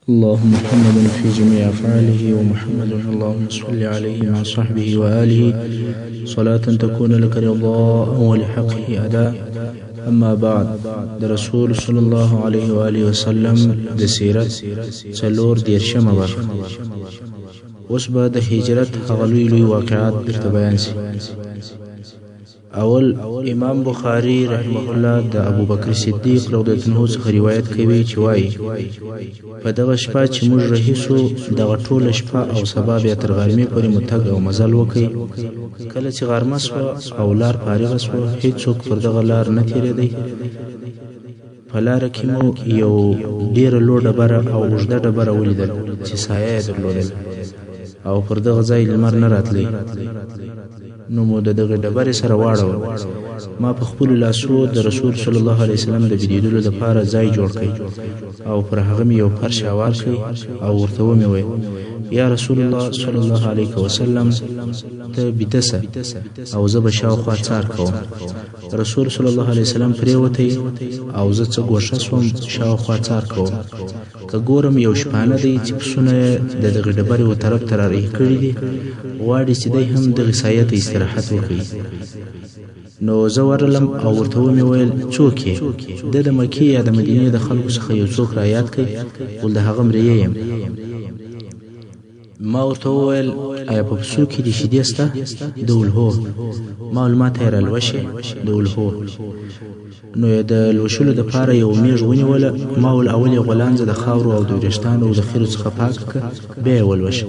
اللهم محمد في جميع أفعاله ومحمد اللهم صل عليه مع صحبه وآله صلاة تكون لك رضاء ولحقه أداء. أما بعد، د رسول صلی الله علیه وآله وسلم د سیرت 34مه برخه. اوس به د هجرت هغه لوی لوی واقعات درته بیان سي. اول، امام بخاری رحمه الله د ابوبکر صدیق رضی الله عنه څخه روایت کوي چې وایي: په دغه شپه چې موږ رهي سو، دغه ټوله شپه او سبا بیا تر غرمې پورې مو تګ او مزل وکړ. کله چې غرمه سوه او لار فارغه سوه، هیڅوک پر دغه لار نه تېرېدی. په لاره کې مو یو ډېره لوړه ډبره او اوږده ډبره ولیدل چې سایه یې درلودل او پر دغه ځای لمر نه راتلی، نو مو د دغې ډبرې سره واړول. ما په خپلو لاسو د رسول صلی الله علیه وسلم د بېدېدلو لپاره ځای جوړ کړ او پر هغه مې یو فرش هوار کړ او ورته ومې ویل: یا رسول الله صلی الله علیه وسلم، ته بیده سه او زه به شاوخوا څار کوم. رسول صلی الله علیه وسلم پرېوتی او زه څه ګوښه سوم، شاوخوا څار کوم. که ګورم یو شپانه دی چې پسونه یې د دغې ډبرې و طرف ته رارهي کړي دي، غواړي چې دی هم دغې سایې ته استراحت وکړي. نو زه ورغلم او ورته ومې ویل: څوک یې؟ ده د مکې یا د مدینې د خلکو څخه یو څوک را یاد کړ، ول د هغه مریی یم. ما ورته وویل: ایا په پسو کې دې شیدې سته؟ ده ول هو. ما ول ماته یې رالوشې؟ ده ول هو. نو یې د لوشلو دپاره یو مېږ ونیوله. ما ول اول یې غولانځه د خاورو او د وریښتانو او د خیرو څخه پاکه کړه، بیا یې ولوشه.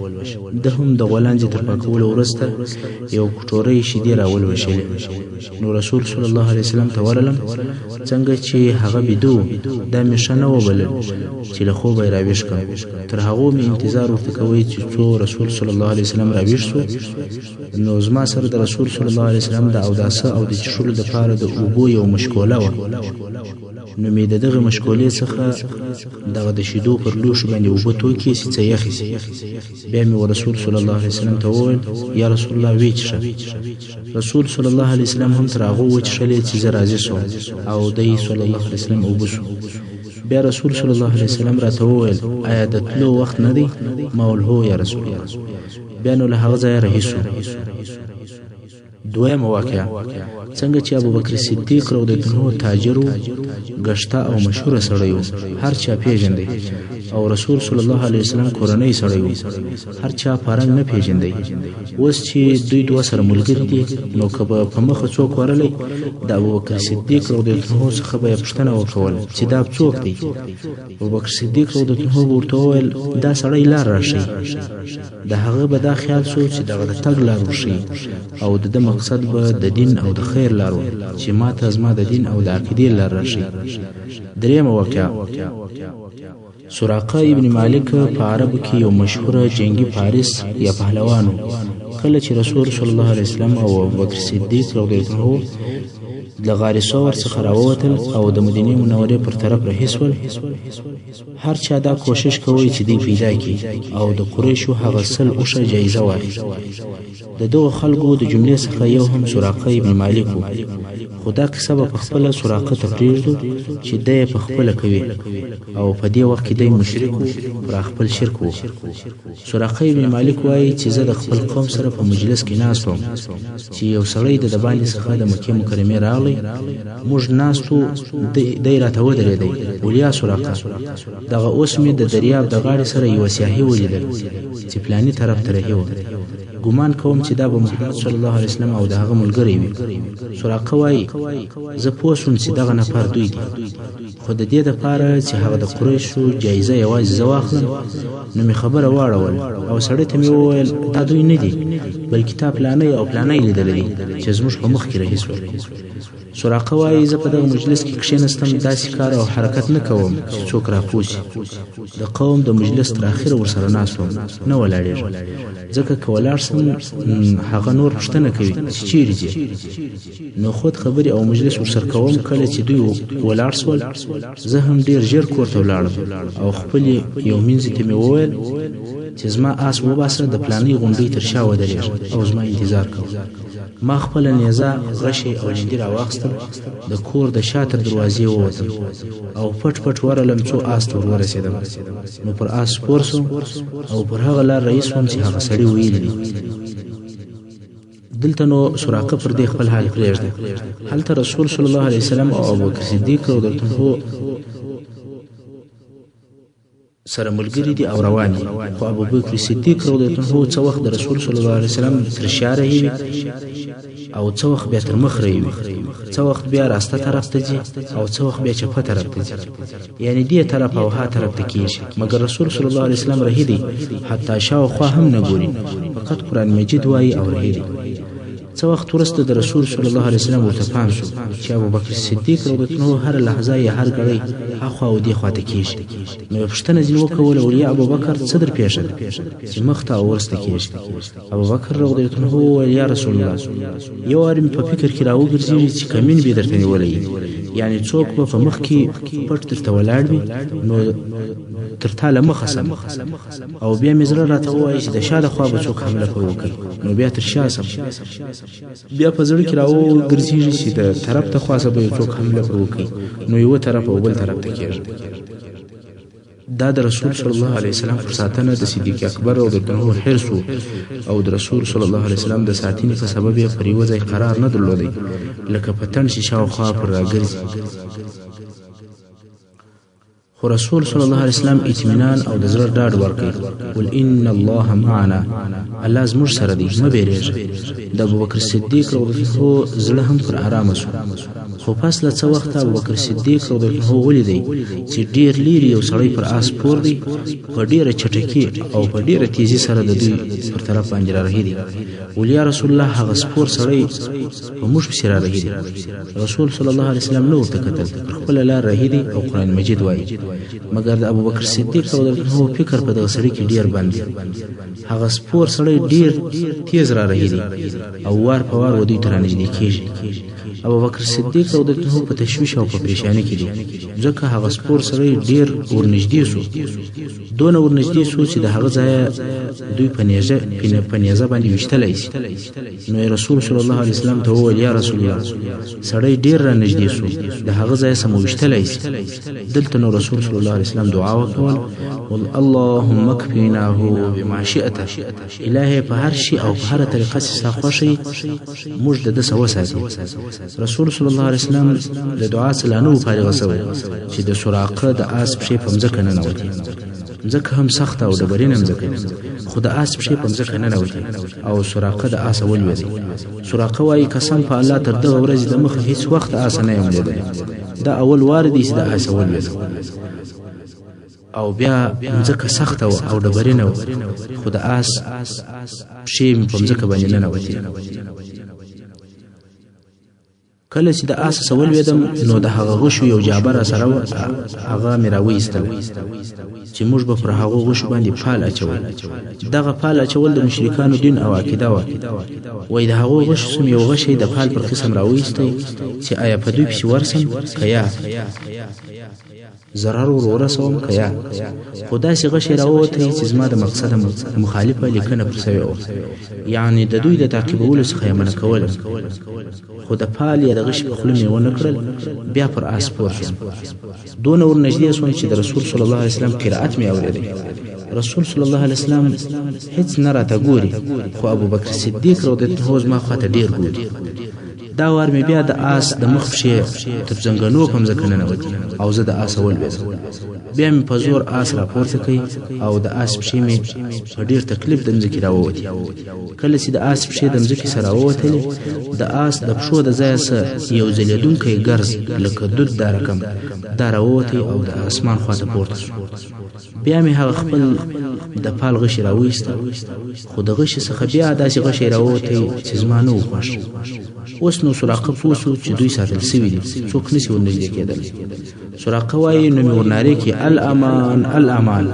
ده هم د غولانځې تر پاکولو وروسته یو کټوری شیدې راولوشلې. نو رسول صلی الله علیه وسلم ته ورغلم. څنګه چې هغه بیده و، دا مې ښه نه وبلل چې له خوبه یې راویښ کړم. تر هغو مې انتظار ورته کوی چې څو رسول صلی الله علیه وسلم راویښ سو. نو زما سره د رسول صلی الله علیه وسلم د اوداسه او د چښلو دپاره د اوبو یو مشکوله وه. نو مې د دغې مشکولې څخه دغه د شیدو پر لوښي باندې اوبه توکې چې څه یخې سي. بیا مې ورسول صلی الله علیه وسلم ته وویل: یا رسول الله، ویې چښه. رسول صلی الله علیه وسلم هم تر هغو وچښلې چې زه راضي سوم او دی صلی الله علیه وسلم اوبه سو. بیا رسول صلی الله علیه وسلم راته وویل: ایا د تلو وخت نه دی؟ ما ول هو یا رسول الله. بیا نو له هغه ځایه رهي سو. دویمه واقعه، څنګه چې ابوبکر صدیق رضی الله عنه تاجر و، ګشته او مشهوره سړی و، هر چا پیژندی، او رسول صلی الله علیه وسلم کورنۍ سړی و، هر چا په رنګ نه پیژندی. اوس چې دوی دوه سره ملګري دي، نو که به په مخه څوک ورغلی، د ابوبکر صدیق رضی الله عنه څخه به یې پوښتنه وکوله چې دا څوک دی؟ ابوبکر صدیق رضی الله عنه به ورته وویل: دا سړی لار راښیي. د هغه به دا خیال سو چې دغه د تګ لار ورښیي او د ده مقصد به د دین او د خیر لار وه چې ما ته زما د دین او د عقیدې لار راښیي. درېیمه واقعه، سراقه ابن مالک په عربو کې یو مشهوره جنګي فارس یا پهلوان و. کله چې رسول صلی الله علیه وسلم او ابوبکر صدیق رضی الله عنه له غار ثور څخه راووتل او د مدینې منورې پر طرف رهي سول، هر چا دا کوشش کوی چې دی پیدا کړي او د قریشو هغه 100 اوښه جایزه واخلي. د دغو خلکو د جملې څخه یو هم سراقه ابن مالک و. خو دا قصه به پخپله سراقه ته پرېږدو چې دی یې پخپله کوي، او په دې وخت کې دی مشرک و، پر خپل شرک و. سراقه ابن مالک وایي چې زه د خپل قوم سره په مجلس کې ناست وم چې یو سړی د دباندې څخه د مکې مکرمې راغلی. موږ ناست وو، دی راته ودرېدی، ولیا سراقه، دغه اوس مې د دریاب د غاړې سره یوه سیاهي ولیدل چې فلاني طرف ته رهي وه. ګمان کوم چې دا به محمد صلی الله علیه وسلم او د هغه ملګری وي. سراقه وایي زه پوه شوم چې دغه نفر دوی دي، خو د دې دپاره چې هغه د قریشو جایزه یوازې زه واخلم، نو مې خبره واړول او سړي ته مې وویل: دا دوی نه دي، بلکې تا پلانی او پلانی لیدلی دی چې زموږ په مخ کې رهي سول. سراقه وایي زه په دغه مجلس کې کښېناستم، داسې کار او حرکت نه کوم چې څوک راپوه شي. د قوم د مجلس تر اخره ورسره ناست وم، نه ولاړېږم، ځکه که ولاړ سم هغه نور پوښتنه کوي چې چیرې ځې. نو خود خبرې او مجلس ورسره کوم. کله چې دوی ولاړ سول، زه هم ډېر ژر کور ته ولاړم او خپلې یو مینځې ته مې وویل چې زما آس وباسه، د پلانۍ غونډۍ تر شا ودرېږه او زما انتظار کوه. ما خپله نیزه، غشی او لیندۍ راواخیستل، د کور د شا تر دروازې ووتم او پټ پټ ورغلم څو آس ته ور ورسېدم. نو پر آس سپور شوم او پر هغه لار رهي شوم چې هغه سړي ویلي دي. دلته نو سراقه پر دې خپل حال پرېږده. هلته رسول صلی الله علیه وسلم او ابوبکر صدیق رضی الله عنه سره ملګري دي او روان دي، خو ابوبکر صدیق رضی الله عنه څه وخت د رسول صلی الله علیه وسلم تر شا رهي وي او څه وخت بیا تر مخ رهي وي، څه وخت بیا راسته طرف ته ځي او څه وخت بیا چپه طرف ته ځي، یعنی دې طرف او ها طرف ته کیږي. مګر رسول صلی الله علیه وسلم رهي دی، حتی شاوخوا هم نه ګوري، فقط قرآن مجید وایي او رهي دی. څه وخت وروسته د رسول صلی الله علیه وسلم ورته پام شو چې ابوبکر صدیق رضی الله عنه هره لحظه یا هر ګړی هاخوا او دې خوا ته کیږي. نو یې پوښتنه ځینې وکوله، ولیا ابوبکر څه در پېښه ده چې مخته او وروسته کیږي؟ ابوبکر رضی الله عنه وویل، یا رسول الله، یو وار مې په فکر کې راوګرځېږي چې کمین به درته نیولی وي، یعنې څوک به په مخ کې پټ درته ولاړ وي، نو تر تا له مخه سم، او بیا مې زړه راته ووایي چې د شا له خوا به څوک حمله پر وکړي، نو بیا تر شا سم. بیا په زړه کې راوګرځېږي چې د طرف ته خوا به یو څوک حمله پر وکړي، نو یوه طرف او بل طرف ته کېږي. دا د رسول صلی الله علیه وسلم پر ساتنه د صدیق اکبر او د عنه حرص و، او د رسول صلی الله علیه وسلم د ساتنې په سبب یې پر یوه ځای قرار نه درلودی، لکه پتن چې شاوخوا پر راګرځي. خو رسول صلی الله علیه وسلم اطمینان او د زړه ډاډ ورکړ، قل ان الله معنا، الله زموږ سره دی، مه بیریږه. د ابوبکر صدیق رضی الله عنه زړه هم پر آرامه شو. خو پس له څه وخته ابوبکر صدیق رضی الله عنه ولیدی چې ډېر لیرې یو سړی پر آس سپور دی، په ډېره چټکي او په ډېره تیزي سره د دوی پر طرف باندې رارهي دی. ول یا رسول الله، هغه سپور سړی په موږ پسې رارهي دی. رسول صلی الله علیه وسلم نه ورته کتل، پر خپله لار رهي دی او قرآن مجید وایي. مګر د ابوبکر صدیق رضی الله عنه فکر په دغه سړي کې ډېر بند دی. هغه سپور سړی ډېر تیز را رهي دی او وار په وار و دوی ته رانږدې کېږي. ابوبکر صدیق رضی الله عنه په تشویش او په پریشاني کې دی، ځکه هغه سپور سړی ډېر ورنږدې شو، دونه ورنږدې شو چې د هغه ځایه دوی په نیزه باندې ویشتلی شي. نو یې رسول صلی الله علیه وسلم ته وویل، یا رسول الله، سړی ډېر رانږدې شو، د هغه ځایه سم ویشتلی شي. دلته نو رسول صلی الله علیه وسلم دعا وکول، اللهم اکفیناه بما شئت، الهې په هر شي او په هره طریقه چې ستا خوښه وي موږ د ده څخه وساتي. رسول صلی الله علیه وسلم د دعا څخه لا نه و فارغه شوی چې د سراقه د آس پښې په مځکه ننوتې. مځکه هم سخته او ډبرینه مځکه ده، خو د آس پښې په مځکه ننوتې او سراقه د آسه ولوېدی. سراقه وایي، قسم په الله، تر دغه ورځې د مخه هیڅ وخت آسه نه یم لیدلی، دا اول وار دی چې د آسه ولوېدم. او بیا مځکه سخته وه او ډبرینه وه، خو د آس پښې مې په مځکه باندې ننوتې. کله چې د آسه څخه ولوېدم، نو د هغه غشو یو جابه راسره وه، هغه مې راوایستله چې موږ به پر هغو غشو باندې پال اچول. دغه پال اچول د مشرکانو دین او عقیده وه. وایي د هغو غشو څخه مې یو غشی د پال پر قسم راوایستی چې آیا په دوی پسې ورسم که یا ضرر ور ورسوم که یا، خو داسې غشی راووتی چې زما د مقصد مخالفه لیکنه پر سوې وه، یعنې د دوی د تعقیبولو څخه یې منع کولم، خو د پال یا د غشي په خوله مې ونه کړل. بیا پر آس سپور شوم، دونه ورنږدې شوم چې د رسول صلی الله علیه وسلم قرائت مې اورېدی. رسول صلی الله علیه وسلم هیڅ نه راته ګوري، خو ابوبکر صدیق رضی الله عنه زما خواته ډېر ګوري. دا وار مې بیا د آس د مخ پښې تر ځنګنو په مځکه ننوتې او زه د آسه ولوېدم. بیا مې په زور آس راپورته کړ او د آس پښې مې په ډېر تکلیف د مځکې راووتې. کله چې د آس پښې د مځکې سره راووتلې، د آس د پښو د ځایه څخه یو ځلېدونکی ګرز لکه دود دا رقم دا راووتی او د آسمان خواته پورته شو. بیا مې هغه خپل د پال غشی راوایسته، خو د غشي څخه بیا داسې غشی راووتی چې زما نه و خوښ. اوس نو سراقه پوه شو چې دوی ساتل سوي دي، څوک نشي ورنږدې کېدلی. سراقه وایي، نو مې ورنارې کړې، الامان الامان.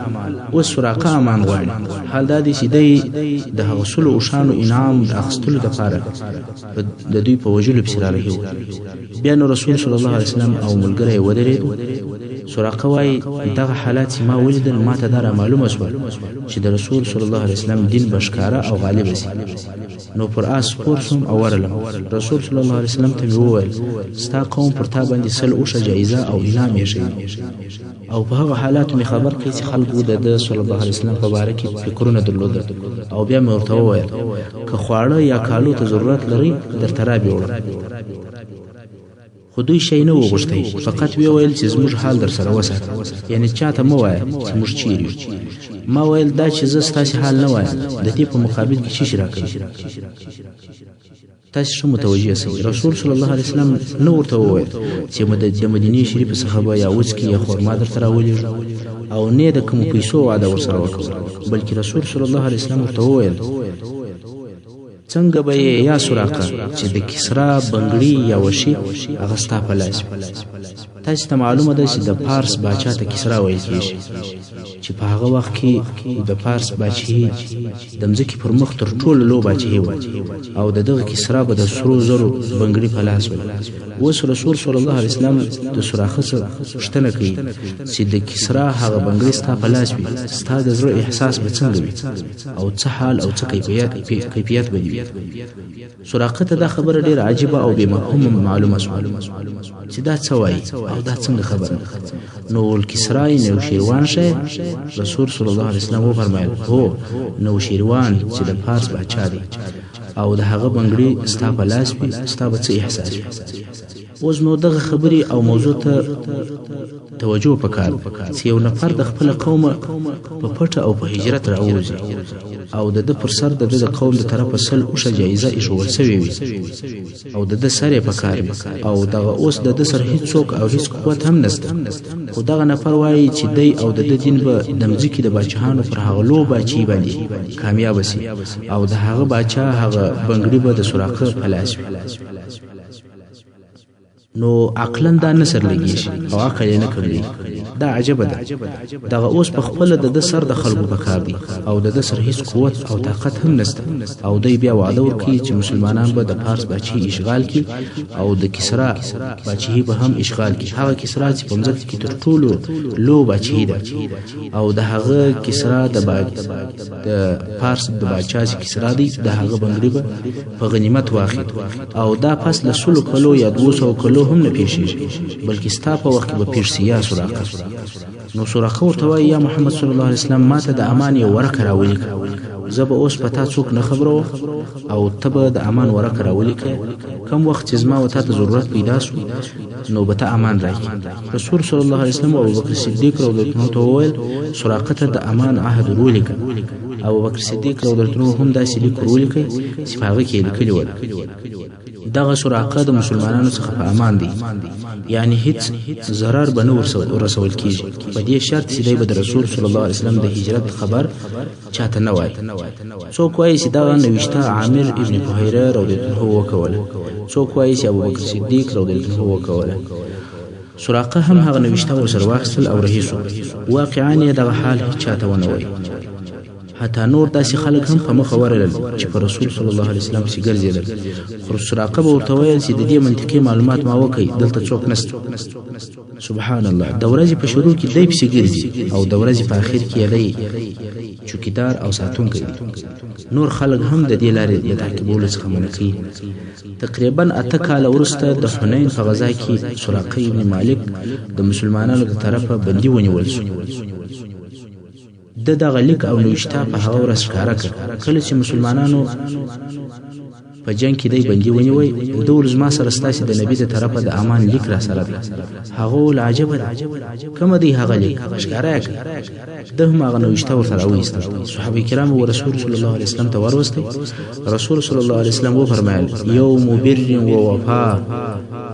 اوس سراقه امان غواړي، حال دا دی چې دی د هغه سلو اوښانو انعام د اخیستلو دپاره د دوی په وژلو پسې رارهي و. بیا نو رسول صلی الله علیه وسلم او ملګری یې ودرېدو. سراقه وایي دغه حالات چې ما ولیدل ما ته دا رامعلومه شوه چې د رسول صلی الله علیه وسلم دین به ښکاره او غالبه شي. نو پر آس سپور شوم او ورغلم. رسول صلی الله علیه وسلم ته مې وویل ستا قوم پر تا باندې 100 اوښه جایزه او انعام ایښی دي. او په هغه حالاتو مې خبر کړ چې خلکو د ده صلی الله علیه وسلم په باره کې فکرونه درلودل. او بیا مې ورته وویل که خواړه یا کالو ته ضرورت لرئ درته رابې وړم. خو دوی شی نه وغوښتی، فقط ویې ویل چې زموږ حال در سره وساته، یعنې چاته مه وایه چې موږ چیرې یو. ما ویل دا چې زه ستاسې حال نه وایم د دې په مقابل کې څه شی راکوي؟ تاسې ښه متوجه شئ. رسول صلی الله علیه وسلم نه ورته وویل چې د مدینې شریفې څخه به یا وڅکي یا خورما درته راولېږو، او نه د کومو پیسو وعده ورسره وکوله، بلکې رسول صلی الله علیه وسلم ورته وویل څنګه به یې یا سراقه چې د کسرا بنګړي یا وشي هغه ستا په لاس وي. تاسې ته معلومه ده چې د پارس باچا ته کسرا ویل کېږي، چې په هغه وخت کې د پارس باچهي د مځکې پر مخ تر ټولو لو باچهي وه، او د دغه کسرا به د سرو زرو بنګړي په لاس وه. اوس رسول صلی الله علیه وسلم د سراقه څخه پوښتنه کوي چې د کسرا هغه بنګړي ستا په لاس وي، ستا د زړه احساس به څنګه وي او څه حال او څه کیفیت به دي وي؟ سراقه ته دا خبره ډېره عجیبه او بې مفهومه معلومه شوه چې دا څه وایي او دا څنګه خبره. نو کسرا یې نوشیروان ښیې؟ رسول صلی الله علیه وسلم وفرمایل هو، نوشیروان چې د پارس باچا دی او د هغه بنګړي ستا په لاس وي، ستا به څه احساس وي؟ اوس نو دغه خبرې او موضوع ته توجه پکار ده چې یو نفر د خپله قومه په پټه او په هجرت راووځي او د ده پر سر د ده د قوم د طرفه 100 اوښه جایزه ایښوول شوې وي او د ده سر یې پکار وي، او دغه اوس د ده سره هیڅوک او هیڅ قوت هم نشته، خو دغه نفر وایي چې دی او د ده دین به د مځکې د باچاهانو پر هغه لو باچهي باندې کامیابه شي او د هغه باچا هغه بنګړي به د سراقه په لاس وي. نو عقلا دا نه سر لګېږي او عقل یې نه قبلېږي. دا عجبه ده. دغه اوس په خپله د ده سر د خلکو په کار دی او د ده سره هیڅ قوت او طاقت هم نشته، او دی بیا وعده ورکوي چې مسلمانان به د پارس باچهي اشغال کړي او د کسرا باچهي به هم اشغال کړي، هغه کسرا چې په مځکه کې تر ټولو لو باچهي ده، او د هغه کسرا د پارس د باچا چې کسرا دی د هغه بنګړي به په غنیمت واخلي، او دا پس له 100 کلو یا 200 کلو هم نه پېښېږي، بلکې ستا په وخت کې به پېښ شي یا سراقه. نو سراقه ورته وایي یا محمد صلی الله علیه وسلم ما ته د امان یو ورقه راولیکه، زه به اوس په تا څوک نه خبروم او ته به د امان ورقه راولیکه، کوم وخت چې زما و تا ته ضرورت پیدا شو نو به ته امان راکړې. رسول صلی الله علیه وسلم ابوبکر صدیق رضی الله عنه ته وویل سراقه ته د امان عهد ورولیکه. ابوبکر صدیق رضی الله عنه هم داسې لیک ورولیکه چې په هغه کې یې لیکلي ول دغه سراقه د مسلمانانو څخه په امان دی، یعنی هیڅ ضرر به نه ورسول کیږي، په دې شرط چې دی به د رسول صلی الله علیه وسلم د هجرت خبر چاته نه وایي. څوک وایي چې دغه نوشته عامر ابن فهیره رضی الله عنه وکوله، څوک وایي چې ابوبکر صدیق رضی الله عنه وکوله. سراقه هم هغه نوشته ورسره واخیستل او رهي شو. واقعا یې دغه حال هیچا ته ونه وایي. حتی نور داسې خلک هم په مخه ورغلل چې په رسول صلی الله علیه وسلم پسې ګرځېدل، خو سراقه به ورته ویل چې د دې منطقي معلومات ما وکړئ، دلته څوک نشته. سبحان الله، د ورځې په شروع کې دی پسې ګرځي او د ورځې په اخر کې دی چوکیدار او ساتونکی دی. نور خلک هم د دې لارې له تعقیبولو څخه منع کوي. تقریبا 8 کاله وروسته د حنین په غزا کې سراقه ابن مالک د مسلمانانو د طرفه بندي ونیول شو. ده دغه لیک او نوشته په هغه ورځ ښکاره کړه کله چې مسلمانانو په جنګ کې دی بندي ونیوی. ده وویل زما سره ستاسې د نبي د طرفه د امان لیک را سره دی. هغه وویل عجبه ده، کومه دی هغه لیک؟ ښکاره یې کړه. ده هم هغه نوشته ورته راوایستل. صحابه کرامو و رسول صلی الله علیه وسلم ته وروستی. رسول صلی الله علیه وسلم وفرمایل یوم بر و وفا،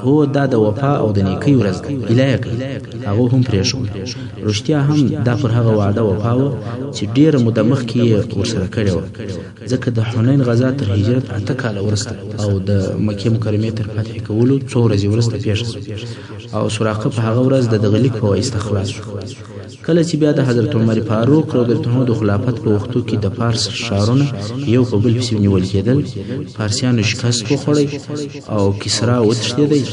هو دا د وفا او د نیکۍ ورځ ده، ایله یې کړه. هغه هم پرېښود. رښتیا هم دا پر هغه وعده وفا وه چې ډېره موده مخکې یې ورسره کړې وه، ځکه د حنین غزا تر هجرت 8 کاله وروسته او د مکې مکرمې تر فتح کولو څو ورځې وروسته پېښه شوه، او سراقه په هغه ورځ د دغه لیک په واسطه خلاص شو. کله چې بیا د حضرت عمر فاروق رضی الله عنه د خلافت په وختو کې د فارس ښارونه یو په بل پسې نیول کېدل، فارسیانو شکست وخوړی او کسرا وتښتېدی.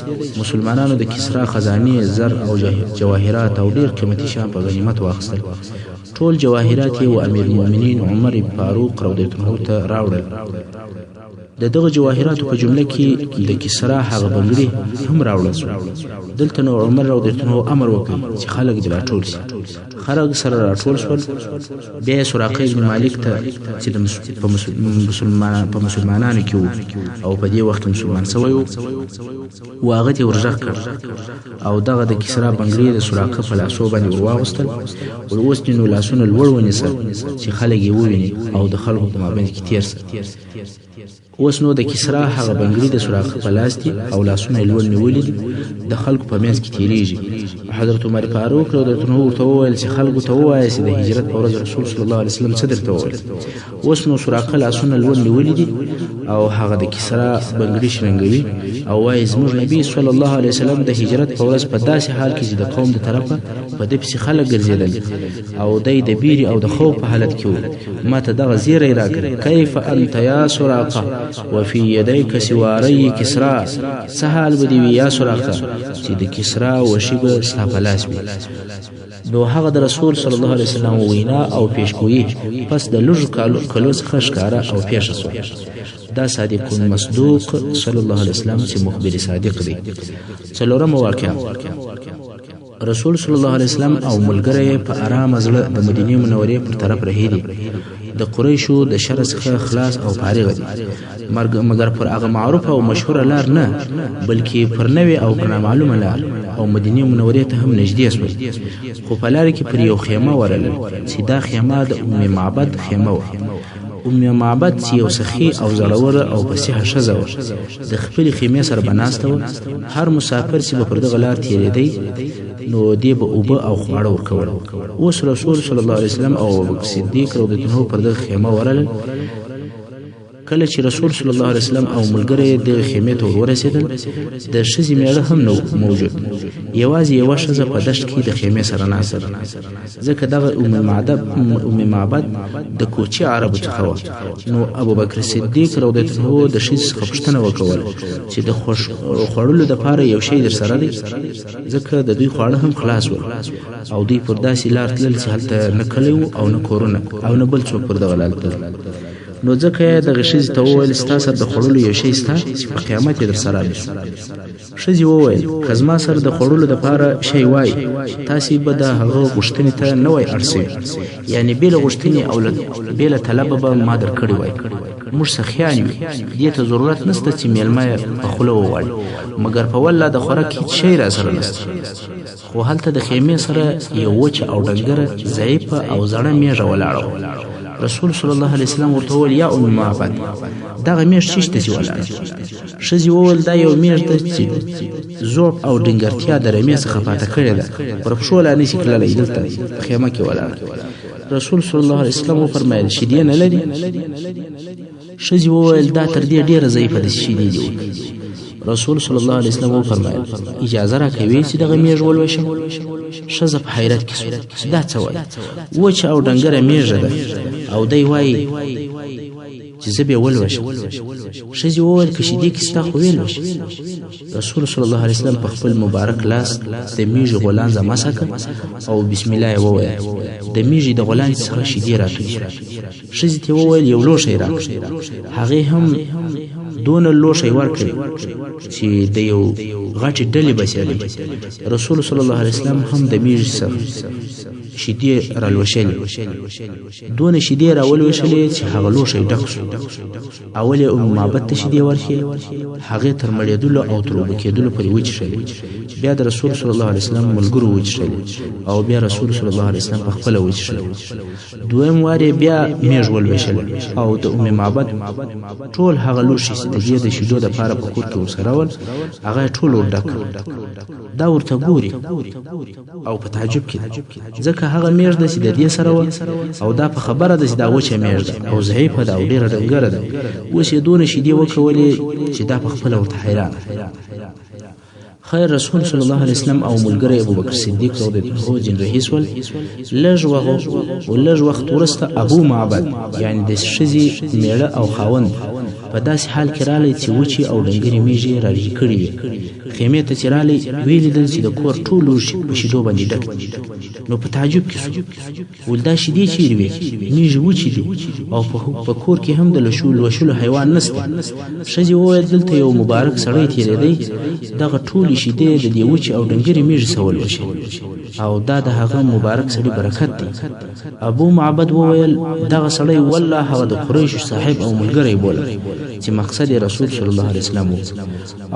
مسلمانانو د کسرا خزانې، زر او جواهرات او ډېر قیمتي شیان په غنیمت واخیستل. ټول جواهرات یې و امیر المؤمنین عمر فاروق رضی الله عنه ته راوړل. د دغه جواهراتو په جمله کې د کسرا هغه بنګړي هم راوړل شول. دلته نو عمر رضی الله عنه امر وکړ چې خلک دې راټول شي. خلک سره راټول شول. بیا یې سراقه ابن مالک ته چې په مسلمانانو کې و او په دې وخت کې مسلمان شوی و، هغه ته یې ورغږ کړ او دغه د کسرا بنګړي د سراقه په لاسو باندې ورواغوستل. اوس دې نو لاسونه لوړ ونیسه چې خلک یې وویني او د خلکو په مابین کې تېر شه. اوس نو د کسرا هغه بنګړي د سراقه په لاس دي او لاسونه یې لوړ نیولي دي، د خلکو په منځ کې تېرېږي. حضرت عمر فاروق رضی الله عنه ورته وویل چې خلکو ته ووایه چې د هجرت په ورځ رسول صلی الله علیه وسلم څه درته وویل. اوس نو سراقه لاسونه لوړ نیولي دي او هغه د کسرا بنګړي شرنګوي او وایي زموږ نبي صلی الله علیه وسلم د هجرت په ورځ په داسې حال کې چې د قوم د طرفه په ده پسې خلک ګرځېدل او دی د بیرې او د خوف په حالت کې و، ما ته دغه زیری راکړ: کیف انت یا سراقه وفي یدیک سواری کسرا. څه حال به دې وي یا سراقه چې د کسرا وشي به ستا په لاس وي. نو هغه د رسول صلی الله علیه وسلم وینا او پیشګویي پس د لږو کلو څخه ښکاره او پېښه شوه. دا صادق المصدوق صلی الله علیه وسلم چې مخبر صادق دی. څلورمه واقعه: رسول صلی الله علیه وسلم او ملګری یې په ارامه زړه د مدینې منورې پر طرف رهي دي. د قریشو د شر څخه خلاص او فارغ دي، مګر پر هغه معروفه او مشهوره لار نه، بلکې پر نوې او پر نامعلومه لار، او مدینې منورې ته هم نږدې شول. خو په لاره کې پر یو خیمه ورغلل چې دا خیمه د ام معبد خیمه وه. ام معبد چې یو سخي او زړوره او فصیحه ښځه وه، د خپلې خیمې سره به ناسته وه. هر مسافر چې به پر دغه لار تېرېدی نو دې به اوبه او خواړه ورکول. اوس رسول صلی الله علیه وسلم او ابوبکر صدیق رضی الله عنه پر دغه خیمه ورغلل. کله چې رسول صلی الله علیه وسلم او ملګری یې دغې خیمې ته ورورسېدل، د ښځې مېړه هم نه موجود، یوازې یوه ښځه په دښت کې د خیمې سره ناسته ده. ځکه دغه ام معبد د کوچي عربو څخه وه. نو ابوبکر صدیق رضی الله عنه د ښځې څخه پوښتنه وکوله چې د خوړلو دپاره یو شی درسره دی، ځکه د دوی خواړه هم خلاص ول او دوی پر داسې لار تلل چې هلته نه کلی و او نه کورونه او نه بل څوک پر دغه لار تلل. نو ځکه یې دغې ښځې ته وویل: ستا سره د خوړلو یو شی شته چې په قیامت یې درسره رانیسو. ښځې وویل: که زما سره د خوړلو دپاره شی وای، تاسې به د هغه غوښتنې ته نه وای اړ شوي، یعنې بې له غوښتنې او بې له طلبه به ما درکړي وای. موږ سخیان یو، دې ته ضرورت نشته چې مېلمه یې په خوله وغواړي، مګر په والله د خوراک هیڅ شی راسره نشته. خو هلته د خیمې سره یو وچه او ډنګره ضعیفه او زړه مېږه ولاړه وه. رسول صلی الله علیه وسلم ورته وویل: یا ام معبد، دغه مېږ چیرته چې ولاړه؟ ښځې وویل: دا یو مېږ ده چې ضعف او ډنګرتیا د رمې څخه پاته کړې ده، پر پښو لا نشي تللی، دلته په خیمه کې ولاړه. رسول صلی الله علیه وسلم وفرمایل: شیدې نه لري؟ ښځې وویل: دا تر دې ډېره ضعیفه ده چې شیدې دې وکړي. رسول صلی الله علیه وسلم وفرمایل: اجازه راکوي چې دغه مېږ ولوشم؟ ښځه په حیرت کې شوه چې دا څه وایي، وچه او ډنګره مېږه ده او دی وایي چې زه به یې ولوشم. ښځې وویل: که شیدې کې ستا خو ویلوشه. رسول صلی الله علیه وسلم په خپل مبارک لاس د مېږې غولانځه مسح کړه او بسم الله یې وویل. د مېږې د غولانځې څخه شیدې راتوی شوې. ښځې ته یې وویل: یو لوښی راکړه. هغې هم دونه لوښی ورکړ چې د یو غټې ډلې بسېدی. رسول صلی الله علیه وسلم هم د مېږې څخه شیدې رالوشلې، دونه شیدې راولوشلې چې هغه لوښی ډک شو. اول یې ام معبد ته شیدې ورکړې، هغې تر مړېدلو او تر اوبه کېدلو پورې وچښلې. بیا د رسول صلی الله علیه وسلم ملګرو وچښلې او بیا رسول صلی الله علیه وسلم په خپله وچښلې. دویم وار یې بیا مېږ ولوشله او د ام معبد ټول هغه لوښي چې د دې د شیدو دپاره په کور کې ورسره ول، هغه یې ټول ور ډک کړل. دا ورته ګوري او په تعجب کې ده، ځکه هغه مېږ ده چې د دې سره وه او دا په خبره ده چې دا وچه مېږ ده او ضعیفه ده او ډېره ډنګره ده. اوس یې دونه شیدې وکولې چې دا په خپله ورته حیرانه. خیر رسول صلی الله علیه وسلم او ملګری ابوبکر صدیق رضی الله عنه ځین رهي سول. لږ وخت وروسته ابو معبد یعنی د ښځې میړه او خاوند په داسې حال کې راغلی چې وچې او ډنګرې میږې یې رارهي کړې وې. خیمې ته چې راغلی ویې لیدل چې د کور ټول لوښي په شیدو باندې ډک دي، نو په تعجب کې شو. ول دا شیدې چیرې وې؟ میږې وچې دي او په کور کې هم د لوشلو حیوان نشته. ښځې وویل دلته یو مبارک سړی تېرېدی، دغه ټولې شیدې د دې وچې او ډنګرې میږې څخه ولوشې او دا د هغه مبارک سړي برکت دی. ابو معبد وویل دغه سړی والله هغه د قریشو صاحب او ملګری بولم چې مقصد یې رسول صلی الله علیه وسلم و،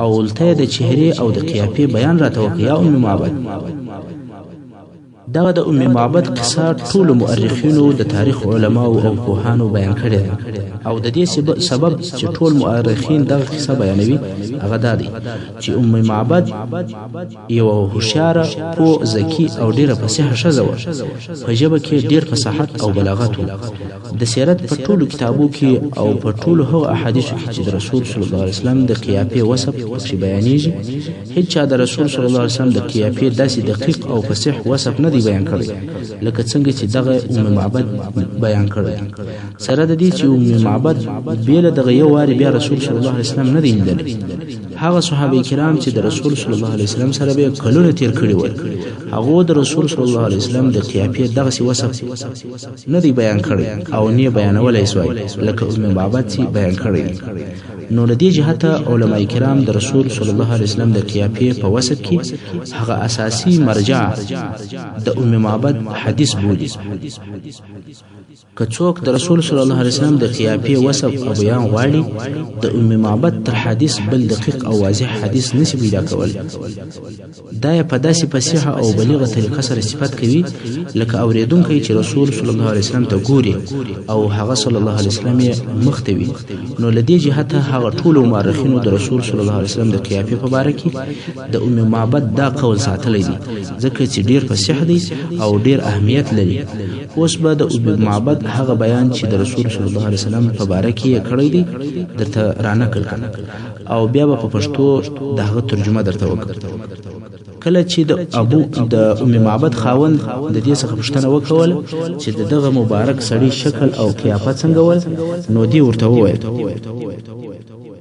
او ولته یې د چهرې او د قیافې بیان راته وکړ یا ام معبد. دغه د ام معبد قصه ټولو مؤرخینو، د تاریخ علماو او پوهانو بیان کړې ده، او د دې سبب چې ټول مؤرخین دغه قصه بیانوي هغه دا دی چې ام معبد یوه هوښیاره، پوه، ذکي او ډېره فصیحه ښځه وه. په ژبه کې ډېر فصاحت او بلاغت و. د سیرت په ټولو کتابو کې او په ټولو هغو احادیثو کې چې د رسول صلی الله علیه وسلم د قیافې وصف پکې بیانېږي، هیچا د رسول صلی الله علیه وسلم د قیافې داسې دقیق او فصیح وصف نه دی بیان کړی لکه څنګه چې دغه ام معبد بیان کړی دی. سره د دې چې ام معبد بې له دغه یو وارې بیا رسول صلی الله علیه وسلم نه دی لیدلی. هغه صحابه کرام چې د رسول صلی الله علیه وسلم سره به کلونه تیر کړي ول، هغو د رسول صلی الله علیه وسلم د قیافې دغسې وصف نه دی بیان کړی او نه بیانولی سوای لکه ام معبد چې بیان کړی دی. نو له دې جهته علما کرام د رسول صلی الله علیه وسلم د قیافې په وصف کې هغه اساسي مرجع د ام معبد حدیث بولي. که څوک د رسول صلی الله علیه وسلم د قیافې وصف او بیان غواړي، د ام معبد تر حدیث بل دقیق او واضح حدیث نشي پیدا کولی. دا یې په داسې فصیحه او بلیغه طریقه سره صفت کوي لکه اورېدونکی چې رسول صلی الله علیه وسلم ته ګوري او هغه صلی الله علیه وسلم یې مخ ته وي. نو له دې جهته هغه ټولو مؤرخینو د رسول صلی الله علیه وسلم د قیافې په باره کې د ام معبد دا قول ساتلی دی، ځکه چې ډېر فصیح دی او ډېر اهمیت لري. اوس به د ام معبد هغه بیان چې د رسول صلی الله علیه وسلم په باره کې یې کړی دی درته رانقل کړم، او بیا به په پښتو د هغه ترجمه درته وکړم. کله چې د ام معبد خاوند د دې څخه پوښتنه وکوله چې د دغه مبارک سړي شکل او قیافه څنګه ول، نو دې ورته وویل: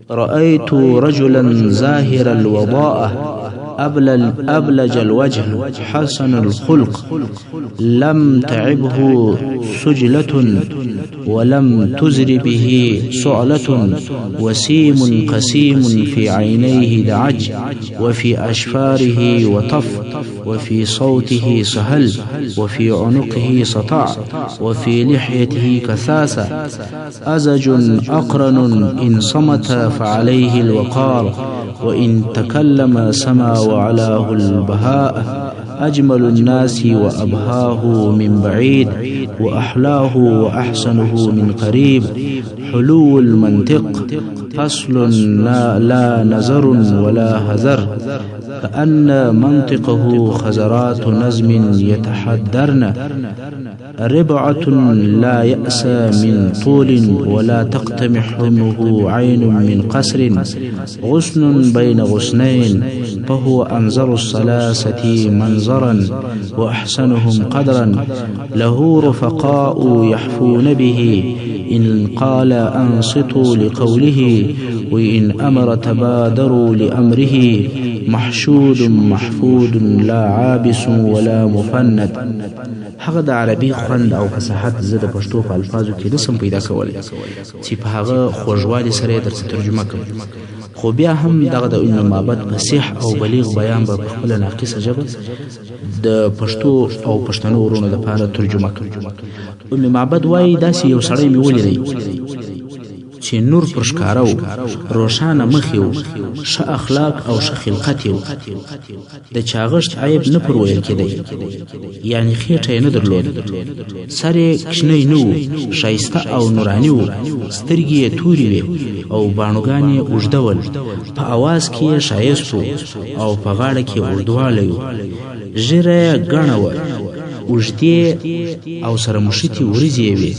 رأيت رجلا ظاهر الوضاءة أبلج الوجه حسن الخلق لم تعبه سجلة ولم تزر به سعلة وسيم قسيم في عينيه دعج وفي أشفاره وطف وفي صوته سهل وفي عنقه سطع وفي لحيته كثاثة أزج أقرن إن صمت فعليه الوقار وإن تكلم سما وعلاه البهاء أجمل الناس وأبهاه من بعيد وأحلاه وأحسنه من قريب حلو المنطق فصل لا نظر ولا هذر كأن منطقه خزرات نظم يتحدرن ربعة لا يأس من طول ولا تقتمحمه عين من قصر غصن بين غصنين فهو أنظر الثلاثة منظرا وأحسنهم قدرا له رفقاء يحفون به إن قال أنصتوا لقوله وإن أمر تبادروا لأمره محشود محفود لا عابس ولا مفند. هغه د عربي خوند او فصاحت زه د پښتو په الفاظو کې نسم پیدا کولی چې په هغه خوږوالي سره یې درته ترجمه کړم، خو بیا هم دغه د ام معبد فصیح او بلیغ بیان به په خپله ناقصه ژبه د پښتو او پښتنو وروڼو لپاره ترجمه کړم. ام معبد وایي داسې یو سړی مې ولیدی چې نور پر ښکاره و، روښانه مخ یې و، ښه اخلاق او ښه خلقت یې و، د چاغښت عیب نه پر ویل کېدی، یعنې خېټه یې نه درلوده، سر یې کوچنی نه و، ښایسته او نوراني و، سترګې یې تورې وې او باڼوګان یې اوږده ول، په اواز کې یې ښایست و او په غاړه کې اوږدوالی و، ږیره یې ګڼه وه، اوږدې او سره مښتې وریځې یې وې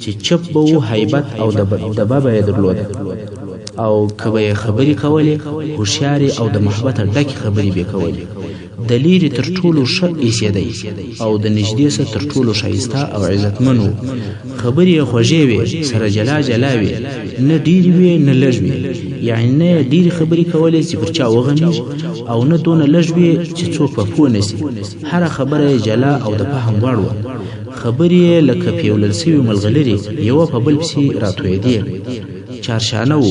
چې چپ به و، هیبت او دبدبه به یې درلوده. او که به یې خبرې کولې، هوښیارې او د محبته ډکې خبرې به یې کولې. د لیرې تر ټولو ښه ایسېدی او د نږدې څخه تر ټولو ښایسته او عزتمن و. خبرې یې خوږې وې، سره جلا جلا وې، نه ډېرې وې نه لږ وې، یعنې نه یې ډېرې خبرې کولې چې پر چا وغمېږي او نه دونه لږ وې چې څوک په پوه نه شي. هره خبره یې جلا او د فهم وړ وه. خبرې یې لکه پیولل شوې ملغلرې یوه په بل پسې راتویېدې. چارشانه و،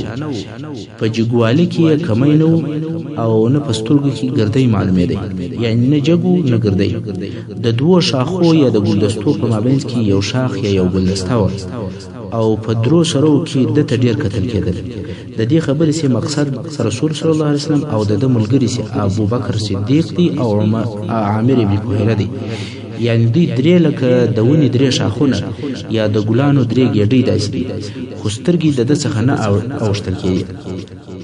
په جګوالي کې یې کمی نه و او نه په سترګو کې ګردی معلومېدی، یعنې نه جګ و نه ګردی. د دوو ښاخو یا د ګلدستو په مابینځ کې یو ښاخ یا یو ګلدسته وه او په درو سرو کې ده ته ډېر کتل کېدل. د دې خبرې څخه مقصد رسول صلی الله علیه وسلم او د ده ملګري چې ابوبکر صدیق دی او عامر ابن فهیره دی، یعنې دوی درې لکه د ونې درې ښاخونه یا د ګلانو درې ګېډۍ داسې دي، خو سترګې د ده څخه نه اوښتل کېدې.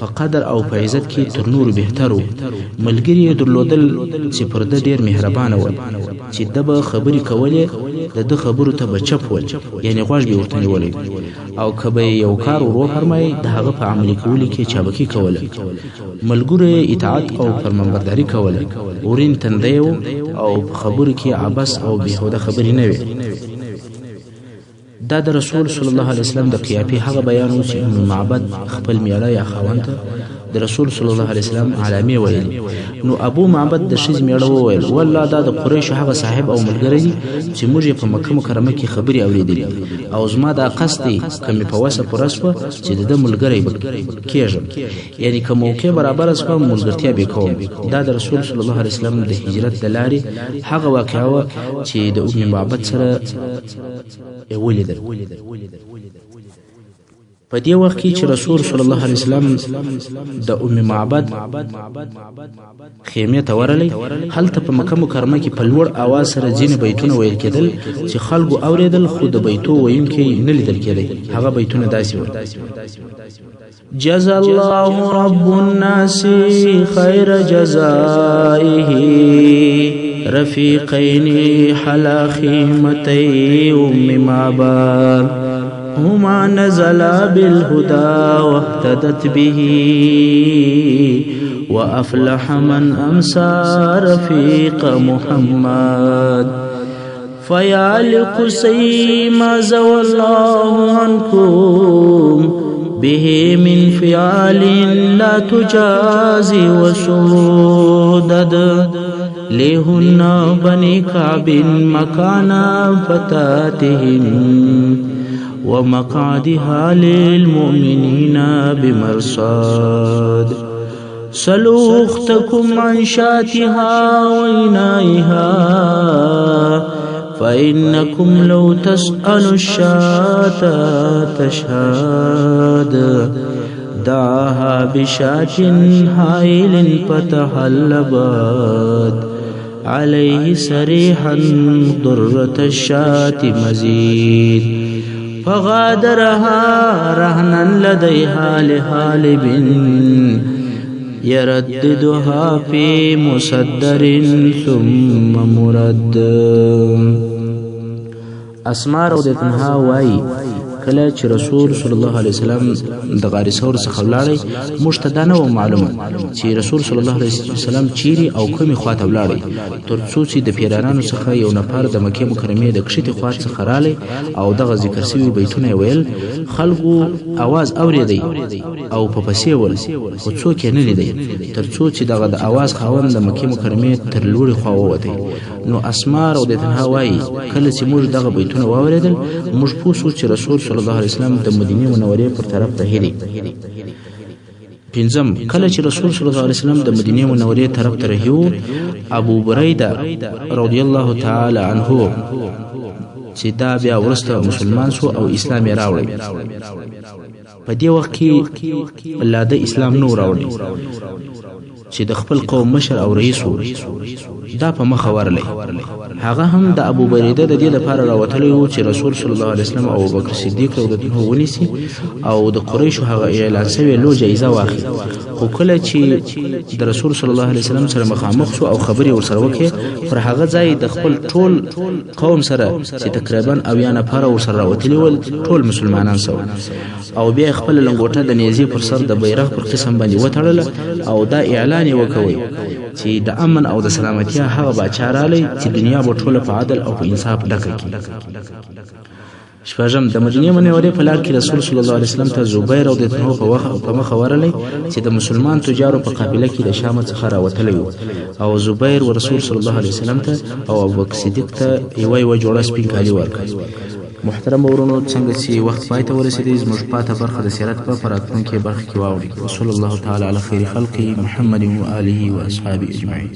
په قدر او په عزت کې تر نورو بهتر و. ملګري یې درلودل چې پر ده ډېر مهربانه ول، چې ده به خبرې کولې د ده خبرو ته به چپ ول، یعنې غوږ به یې ورته نیولی، او که به یې یو کار ور وفرمایي د هغه په عملي کولو کې چابکي کوله. ملګرو یې اطاعت او فرمانبرداري کوله. ورین تندی و او په خبرو کې عبث او بېهوده خبرې نه وې. دا د رسول صلی الله علیه وسلم د قیافې هغه بیان و چې ام معبد خپل میړه یا خاوند ته د رسول صلی الله علیه وسلم علامې ویلې. نو ابو معبد د ښځې میړه وویل: والله دا د قریشو هغه صاحب او ملګری دی چې موږ یې په مکه مکرمه کې خبرې اورېدلې دي، او زما دا قصد دی که مې په وسه پوره شوه چې د ده ملګری به کېږم، یعنې که موقع برابره شوه ملګرتیا به کوم. دا د رسول صلی الله علیه وسلم د هجرت د لارې هغه واقعه وه چې د ام معبد سره یې ولیدل. په دې وخت کې چې رسول صلی الله علیه وسلم د ام معبد خیمې ته ورغلی، هلته په مکه مکرمه کې په لوړ اواز سره ځینې بیتونه ویل کېدل چې خلکو اورېدل، خو د بیتو ویونکی نه لیدل کېدی. هغه بیتونه داسې ول: جزا الله رب الناس خیر جزائه رفیقین حلا خیمتی ام معبد هما نزلا بالهدى واهتدت به وأفلح من أمسى رفيق محمد. فيا لقصي ما زوى الله عنكم به من فعال لا تجازي وسودد لهن بني كعب مكان فتاتهم ومقعدها للمؤمنين بمرصاد. سلوا أختكم عن شاتها وإنائها فإنكم لو تسألوا الشاة تشهد. دعاها بشاة هائل فتحلبت عليه سريحا ضرة الشاة مزيد. فغادرها رهنا لديها لحالب يرددها في مصدر ثم مرد. اسماء رضی الله عنها وایي: کله چې رسول صلی الله علیه وسلم د غار ثور څخه ولاړی، موږ ته دا نه وه معلومه چې رسول صلی الله علیه وسلم چیرې او کومې خواته ولاړی، تر څو چې د پیرانانو څخه یو نفر د مکې مکرمې د کښتې خوا څخه رالی او دغه ذکر سوي بیتونه یې ویل. خلکو اواز اورېدی او په پسې ول، خو څوک یې نه لیدی، تر څو چې دغه د اواز خاوند د مکې مکرمې تر لوړې خوا ووتی. نو اسماء رضی الله عنها وایي: کله چې موږ دغه بیتونه واورېدل، موږ پوه شو چې رسول صلی الله علیه وسلم د مدینې منورې پر طرف رهي دی. پنځم، کله چې رسول صلی الله علیه وسلم د مدینې منورې طرف ته رهي و، ابو بریده رضی الله تعالی عنه چې دا بیا وروسته مسلمان شو او اسلام یې راوړی، په دې وخت کې لا د اسلام نه و راوړی، چې د خپل قوم مشر او رئیس و. دا په مخه ورلی. هغه هم د ابو بریده د دې لپاره راوتلی و چې رسول صلی الله علیه وسلم او ابوبکر صدیق رضی الله عنه ونیسي او د قریشو هغه اعلان شوې لو جایزه واخلي. خو کله چې د رسول صلی الله علیه وسلم سره مخامخ شو او خبرې ورسره وکړې، پر هغه ځای د خپل ټول قوم سره چې تقریبا 70 نفره ورسره راوتلي ول، ټول مسلمانان سول. او بیا یې خپله لنګوټه د نیزې پر سر د بیرغ پر قسم باندې وتړله او دا اعلان یې وکوي چې د امن او د سلامتیا هغه باچا رالی چې دنیا به ټوله په عدل او په انصاف ډکه کړي. شپږم، د مدینې منورې په لار کې رسول صلی الله علیه وسلم ته زبیر او د په مخه ورغلی چې د مسلمان تجارو په قافله کې د شام څخه راوتلی وو، او زبیر و رسول صلی الله علیه وسلم ته او ابوبکر صدیق ته یوه یوه جوړه سپین کالي ورکړل. محترم ورونو، څنګه چې وخت پای ته ورسېدی، زموږ پاته برخه د سیرت په راتلونکې برخه کې واورئ. وصلی الله تعالی علی خیر خلقه محمد و آله و اصحابه اجمعین.